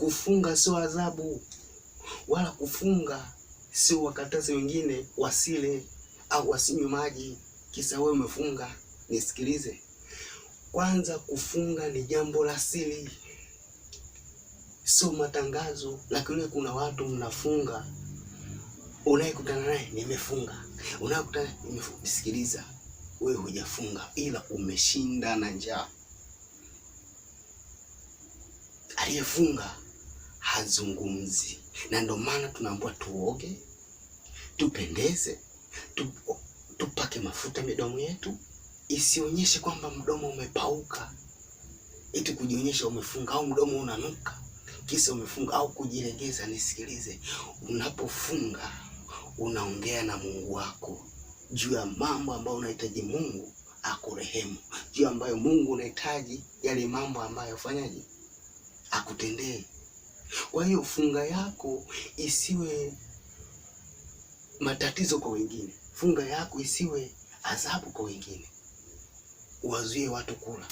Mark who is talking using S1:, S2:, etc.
S1: Kufunga sio adhabu, wala kufunga sio wakatazi wengine wasile au wasinywe maji kisa wewe umefunga. Nisikilize kwanza, kufunga ni jambo la siri, sio matangazo. Lakini kuna watu mnafunga, unayekutana naye nimefunga, unayekutana nimefunga. Sikiliza, wewe hujafunga, ila umeshinda na njaa. Aliyefunga hazungumzi, na ndio maana tunaambiwa tuoge, tupendeze, tupake mafuta midomo yetu isionyeshe kwamba mdomo umepauka, eti kujionyesha umefunga au mdomo unanuka kisa umefunga au kujilegeza. Nisikilize, unapofunga unaongea na Mungu wako juu ya mambo ambayo unahitaji Mungu akurehemu, juu ambayo Mungu unahitaji yale mambo ambayo ufanyaje akutendee. Kwa hiyo funga yako isiwe matatizo kwa wengine, funga yako isiwe adhabu kwa wengine. Wazuie watu kula.